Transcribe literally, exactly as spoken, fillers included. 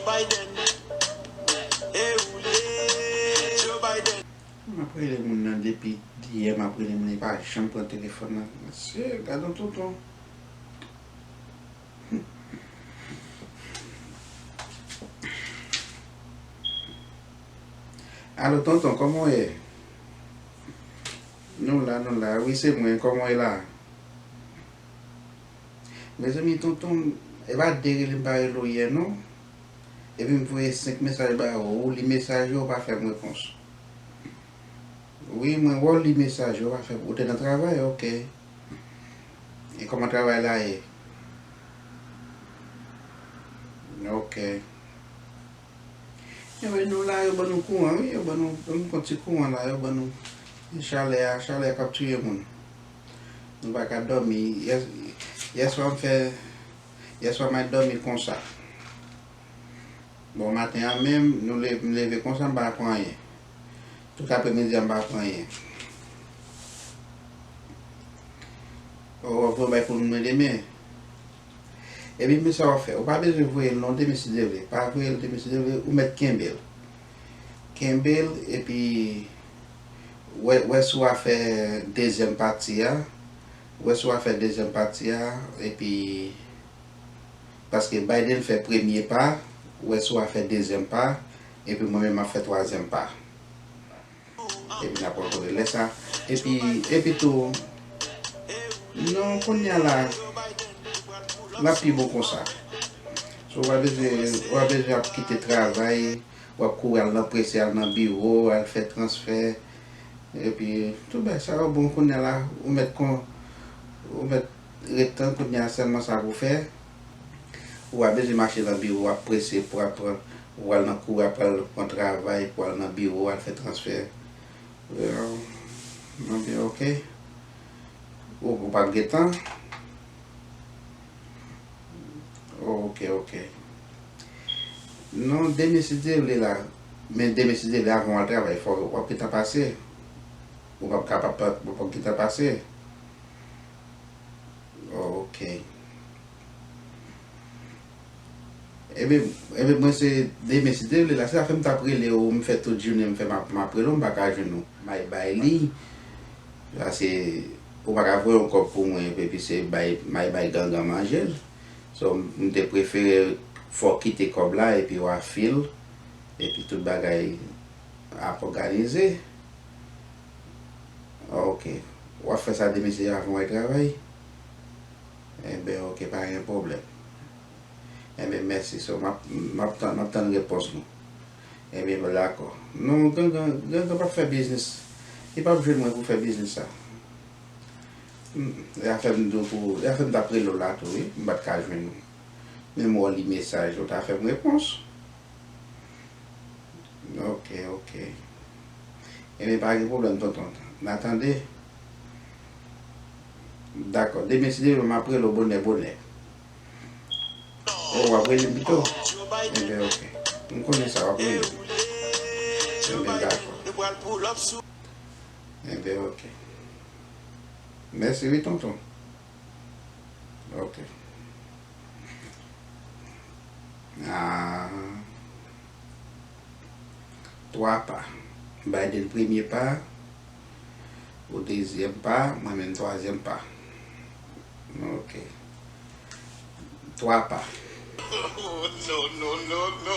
Biden, e ou le Joe Biden. M ap rele moun nan depi yè, m ap rele moun, li pa janm pran telefòn nan. Mesye, gad yon tonton. Alo, tonton, kòman w ye? Nou la, nou la. Wi, se mwen. Kòman w ye la? Mezanmi, tonton, e pa de rele m pa rele w yè, non. Epi m voye senk mesaj ba ou, ou li mesaj yo, ou pa fè m repons. Wi, mwen wè w li mesaj yo, ou pa fè, ou te nan travay, ok. E kòman travay la ye? Ok. Ebyen, nou la, yo ban nou kouran, wi, yo ban nou, ban nou yon ti kouran la, yo ban nou chalè a, chalè a k ap tiye moun. Nou pa ka dòmi. Yè, yèswa m fè, yèswa m al dòmi konsa. Bon, maten an menm, nou le-, m leve konsa, m pa pran anyen. Tout apremidi a, m pa pran anyen. Ou ap voye bay pou mwen demen. Epi, men sa w ap fè. Ou pa bezwen voye l non, demen si Dye vle. Pa voye l demen si Dye vle, ou mèt kenbe l. Kenbe l, epi, wè, wè si w a fè dezyèm pati a. Wè si w a fè dezyèm pati a, epi, paske Biden fè premye pa, wè si w a fè dezyèm pa, epi mwen menm m ap fè twazyèm pa. Epi n ap rankontre lè sa. Epi, epi tou, non, kounye a la, l ap pi bon konsa. So, w pa bezwen, w pa bezwen ap kite travay, w ap kouri al nan prese, al nan biwo, al fè transfè. Epi, tout bagay sa yo bon kounye a la, ou mèt kon, ou mèt ret tann kounye a sèlman sa pou fè. Ou pa bezwen mache nan biwo, w ap prese pou ap pran, ou al nan kou, ap al pran travay, pou al nan biwo, al fè transfè. Well, mwen byen, ok. Ou, ou pa gen tan? Oh, ok, ok. Non, demen si Dye vle la. Men demen si Dye vle, avan w al travay, fò w ap gen tan pase. Ou p ap kapab pa, ou p ap gen tan pase. Oh, ok. Ebyen, ebyen, mwen se demen si Dye vle la, se sa fè m t ap rele w, m fè tout jounen, m fè m ap, m ap rele w, m pa ka jwenn ou. M ay bay li, paske ou pa ka voye yon kòb pou mwen, epi se bay, m ay bay gangan manje l. So, m te prefere fè w kite kòb la, epi w a fil, epi tout bagay ap òganize. Ok. W ap fè sa demen si avan w al travay? Enben, ok, pa gen pwoblèm. Enben, mèsi. So, m ap, m ap tann, m ap tann repons nou. Enben, dakò. Non, gangan, gangan p ap fè biznis. Li p ap jwenn mwen pou fè biznis sa. Hmm, e afè m di w pou, e afè m t ap rele w la tou, wi. M pa t ka jwenn ou. Men m wè w li mesaj, ou ta fè m repons. Ok, ok. Ebyen, pa gen pwoblèm, tonton. N a tande. Dakò. Demen, si Dye vle, m ap rele w bonè, bonè. Oh, w ap rele m pito? Ebyen, ok. M konnen sa, w ap rele m. Ebyen, dakò. Ebyen, ok. Mèsi, wi, tonton. Ok. Ah. Twa pa. Biden premye pa, ou dezyèm pa, mwen menm twazyèm pa. Ok. Twa pa. Oh, no, no, no, no.